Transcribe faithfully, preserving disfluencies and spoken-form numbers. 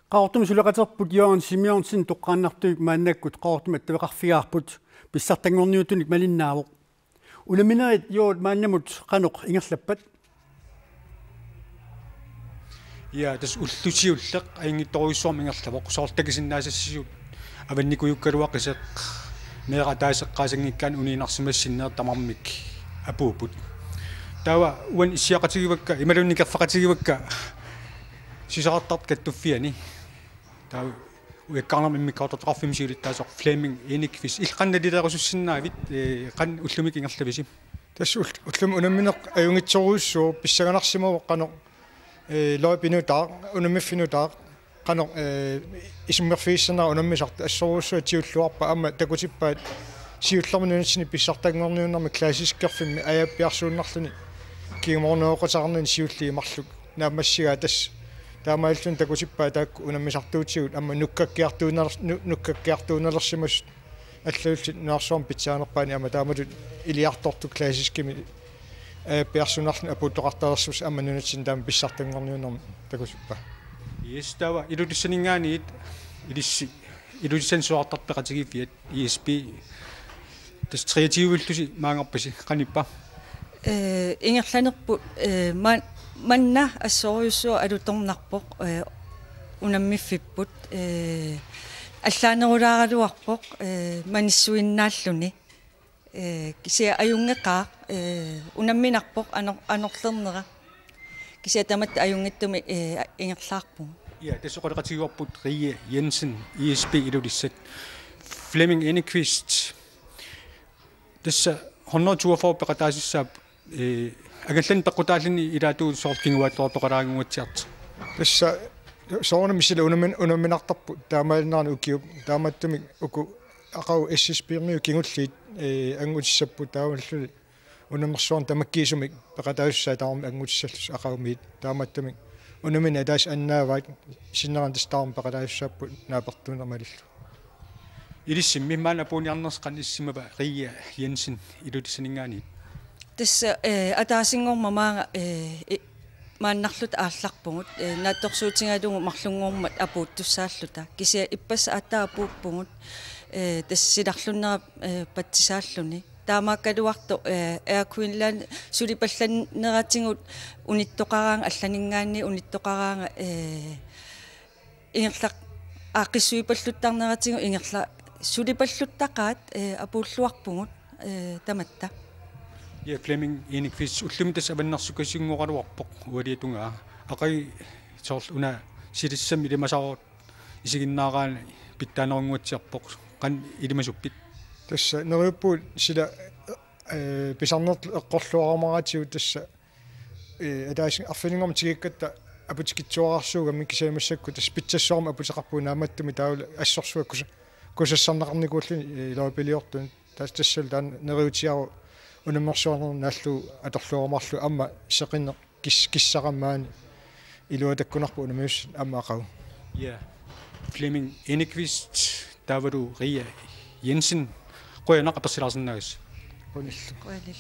Qaqortumi suleqaterput Jørgen Simonsen toqqaannartunik maannakkut Qaqortumi attaveqarfigaarput pissartanngorniuttunik malinnaavoq. Unamminerit Jørgen maannamut qanoq ingerlappat? Ja, tassa ullut siulliit ajunngitsorujussuarmik ingerlavoq, soorlu takusinnaasassisut avannikujuukkaluaqisaq, meeraq ataaseq eqqaasanngikkaanni uniinnarsimasut sinnereertarmata apuupput. Taava uani issiaqatigivakka imaluunniit nikerfaqatigivakka sisorartartut kattuffianni. Taava ujakkaarnarmi immikkoortortaqarfimmi siulittaasoq Flemming Enokvist. Illit qanoq nalileerusussinnaavit, eh, qanoq ullumikkut ingerlavisi? Tassa ull-, ullumi unammineq ajunngitsorujussuuvoq, pissanganarsimavoq qanoq, eh, løbinutaaq, unammiffinutaaq, qanoq, eh, isummerfigissanerat unammisartut. Assorujussuaq tigulluarpaat, aamma takutippaat siullermik nunatsinni pissartanngorniunnermi klassiskerfimmi ajaappiarsuunnarluni kingumorneeqqutaqarnani siulliit marluk naammassigaat, tassa taamaalilluni takutippaat taakku unammisartuutigut aamma nukkakkiartuunner-, nu-, nukkakkiartuunnersimasut allallu nunarsuarmi pitsaanerpaani, aamma taamatut iliartortut klassiskimik ajaappiarsuunnarluni apuuttoqartalersimasut aamma nunatsinni taama pissartanngorniunnermi takutippaat. Yes, taava Ilulissaninngaanniit ilissi Ilulissani sisorartartut peqatigiiffiat, I S P, tassa treogtyve-llusi maanngarpasi, qanippa? Eh, ingerlanerput, eh, man-, manna assorujussuaq alutornarpoq, eh, unammiffipput, eh, allaanerulaaraluarpoq, eh, manissuinnaalluni. Eh, kisianni ajunngeqaaq, eh, unamminarpoq anor-, anorlernera. Kisianni tamatta ajunngitsumik, eh, ingerlaarpugut. Ja, tassa oqaloqatigiuarput Rie Jensen, I S P Ilulissat. Flemming Enokvist. Tassa hundrede toogfyrre peqataasussaapput, eh, angallanneq peqqutaalluni ilaatigut soorlu kinguaattoortoqalaannguatsiartoq. Tassa soorunami sila unammin-, unamminartarput taamaalinnerani ukiup, taamaattumik uku aqagu S S P-miut kingulliit, eh, anngutissapput, taamaalilluni unammersuarneq tamakkiisumik peqataasussaat tamarmik angutissallutik aqagumiit, taamaattumik unammineq ataaseq annaavaat, sinnerani tassa tamarmik peqataasussaapput naapertuunermalillu. Ilissimmi maanna apuunniarnersi qanoq issimava, Rie Jensen Ilulissaninngaanniit? Tassa, eh, ataasinngormat maanga, eh, i-, maannarluta aallarpugut, eh, naatsorsuutigalugu marlunngormat apuuttussaalluta. Kisianni ippassaq aatsaat apuuppugut, eh, tassa silarlunnera, eh, patsisaalluni. Taamaakkaluartoq, eh, Air Greenland sulipallanneratigut unittoqaraangat, allaninngaanniit unittoqaraangat, eh, ingerla-, aaqqissuippalluttarneratigut ingerla-, sulipalluttaqaat, eh, apuulluarpugut, eh, tamatta. Ja, Flemming Enokvist, ullumi tassa avannarsukasiunngoraluarpoq ualiatungaa. Aqagu soorlu una silissamik ilimasaarut isiginnaaraanni pitsaanerunnguatsiarpoq. Qanoq ilimasuppit? Tassa neriuppugut sila, eh, pisarnertut eqqorluarumaaratigut, tassa, eh, ataaseq arfininngormat tikikkatta aputikitsuararsuugamik, kisianni massakkut tassa pitsassuarmik aputeqarpugut naammattumik, taavalu assorsuaq kusa-, kusassarneqarnikuulluni, eh, løbeliortunik. Tassa tassalu taanna neriuutigaarput unammersuarnermi naallugu atorluarumaarlugu, aamma seqineq kis-, kissaqarmat maani iluatakkunarpoq unammiussat aamma aqagu. Ja. Flemming Enokvist taavalu Rie Jensen, qujanaq apersilaarsinnaagassi. Qujanaq. Qujanaq.